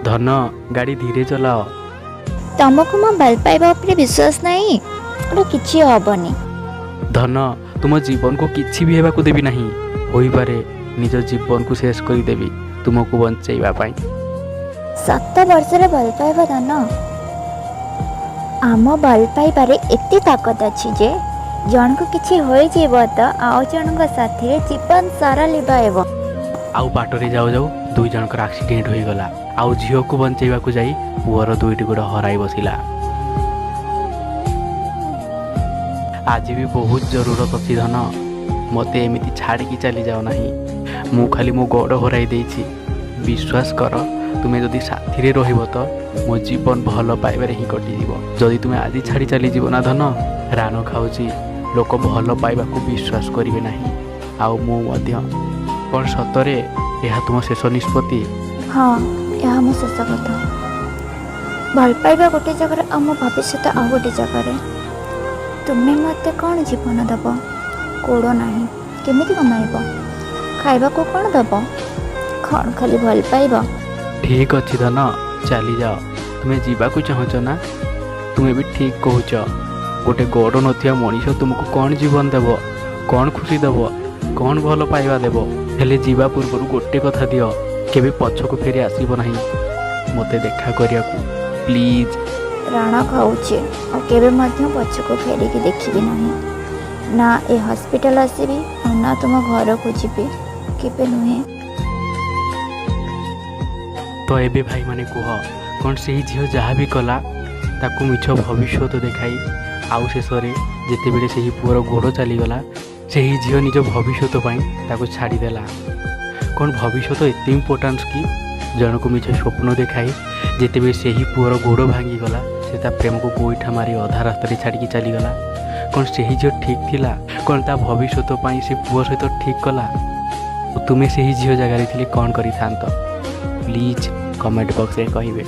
ଧନ, ଗାଡ଼ି ଧୀରେ ଚଲାଅ। ତମକୁ ମୋ ଭଲ ପାଇବା ଉପରେ ବିଶ୍ୱାସ ନାହିଁ? ଗୋଟେ କିଛି ହବନି। ଧନ, ତୁମ ଜୀବନକୁ କିଛି ବି ହେବାକୁ ଦେବି ନାହିଁ। ହୋଇପାରେ ନିଜ ଜୀବନକୁ ଶେଷ କରିଦେବି ତୁମକୁ ବଞ୍ଚେଇବା ପାଇଁ। 7 ବର୍ଷର ଭଲ ପାଇବା ଧନ, ଆମ ଭଲ ପାଇବାରେ ଏତେ ତାକତ ଅଛି ଯେ ଜଣକୁ କିଛି ହୋଇଯିବ ତ ଆଉ ଜଣଙ୍କ ସାଥିରେ ଜୀବନ ସାରା ଲିଭାଇବ। ଆଉ ବାଟରେ ଯାଉ ଯାଉ ଦୁଇ ଜଣଙ୍କର ଆକ୍ସିଡେଣ୍ଟ ହୋଇଗଲା, ଆଉ ଝିଅକୁ ବଞ୍ଚେଇବାକୁ ଯାଇ ପୁଅର ଦୁଇଟି ଗୋଡ଼ ହରାଇ ବସିଲା। ଆଜି ବି ବହୁତ ଜରୁରତ ଅଛି ଧନ, ମୋତେ ଏମିତି ଛାଡ଼ିକି ଚାଲିଯାଅ ନାହିଁ। ମୁଁ ଖାଲି ମୋ ଗୋଡ଼ ହରାଇ ଦେଇଛି। ବିଶ୍ୱାସ କର, ତୁମେ ଯଦି ସାଥିରେ ରହିବ ତ ମୋ ଜୀବନ ଭଲ ପାଇବାରେ ହିଁ କଟିଯିବ। ଯଦି ତୁମେ ଆଜି ଛାଡ଼ି ଚାଲିଯିବ ନା ଧନ, ରାଣ ଖାଉଛି, ଲୋକ ଭଲ ପାଇବାକୁ ବିଶ୍ୱାସ କରିବେ ନାହିଁ, ଆଉ ମୁଁ ମଧ୍ୟ। କ'ଣ ସତରେ ଏହା ତୁମ ଶେଷ ନିଷ୍ପତ୍ତି? ହଁ, ଏହା ମୋ ଶେଷ କଥା। ଭଲ ପାଇବା ଗୋଟେ ଜାଗାରେ ଆଉ ମୋ ଭବିଷ୍ୟତ ଆଉ ଗୋଟେ ଜାଗାରେ। ତୁମେ ମୋତେ କ'ଣ ଜୀବନ ଦେବ? ଗୋଡ଼ ନାହିଁ, କେମିତି କମାଇବ? ଖାଇବାକୁ କ'ଣ ଦେବ? କ'ଣ ଖାଲି ଭଲ ପାଇବ? ଠିକ୍ ଅଛି ଧନ, ଚାଲିଯାଅ। ତୁମେ ଯିବାକୁ ଚାହୁଁଛ ନା? ତୁମେ ବି ଠିକ୍ କହୁଛ। ଗୋଟେ ଗୋଡ଼ ନଥିବା ମଣିଷ ତୁମକୁ କ'ଣ ଜୀବନ ଦେବ, କ'ଣ ଖୁସି ଦେବ, କ'ଣ ଭଲ ପାଇବା ଦେବ? ହେଲେ ଯିବା ପୂର୍ବରୁ ଗୋଟେ କଥା ଦିଅ, କେବେ ପଛକୁ ଫେରି ଆସିବ ନାହିଁ ମୋତେ ଦେଖା କରିବାକୁ, ପ୍ଲିଜ୍। ରାଣ ଖାଉଛି, ଆଉ କେବେ ମଧ୍ୟ ପଛକୁ ଫେରିକି ଦେଖିବି ନାହିଁ। ନା ଏ ହସ୍ପିଟାଲ ଆସିବି ଆଉ ନା ତୁମ ଘରକୁ ଯିବି, କେବେ ନୁହେଁ। ତ ଏବେ ଭାଇମାନେ କୁହ, କ'ଣ ସେହି ଝିଅ ଯାହା ବି କଲା ତାକୁ ମିଛ ଭବିଷ୍ୟତ ଦେଖାଇ, ଆଉ ଶେଷରେ ଯେତେବେଳେ ସେହି ପୁଅର ଗୋଡ଼ ଚାଲିଗଲା, ସେହି ଝିଅ ନିଜ ଭବିଷ୍ୟତ ପାଇଁ ତାକୁ ଛାଡ଼ିଦେଲା। କ'ଣ ଭବିଷ୍ୟତ ଏତେ ଇମ୍ପୋର୍ଟାନ୍ସ କି? ଜଣକୁ ମିଛ ସ୍ୱପ୍ନ ଦେଖାଇ ଯେତେବେଳେ ସେହି ପୁଅର ଗୋଡ଼ ଭାଙ୍ଗିଗଲା, ସେ ତା ପ୍ରେମକୁ ଗୋଇଠା ମାରି ଅଧା ରାସ୍ତାରେ ଛାଡ଼ିକି ଚାଲିଗଲା। କ'ଣ ସେହି ଝିଅ ଠିକ୍ ଥିଲା? କ'ଣ ତା ଭବିଷ୍ୟତ ପାଇଁ ସେ ପୁଅ ସହିତ ଠିକ୍ କଲା? ତୁମେ ସେହି ଝିଅ ଜାଗାରେ ଥିଲେ କ'ଣ କରିଥାନ୍ତ? ପ୍ଲିଜ୍ କମେଣ୍ଟ ବକ୍ସରେ କହିବେ।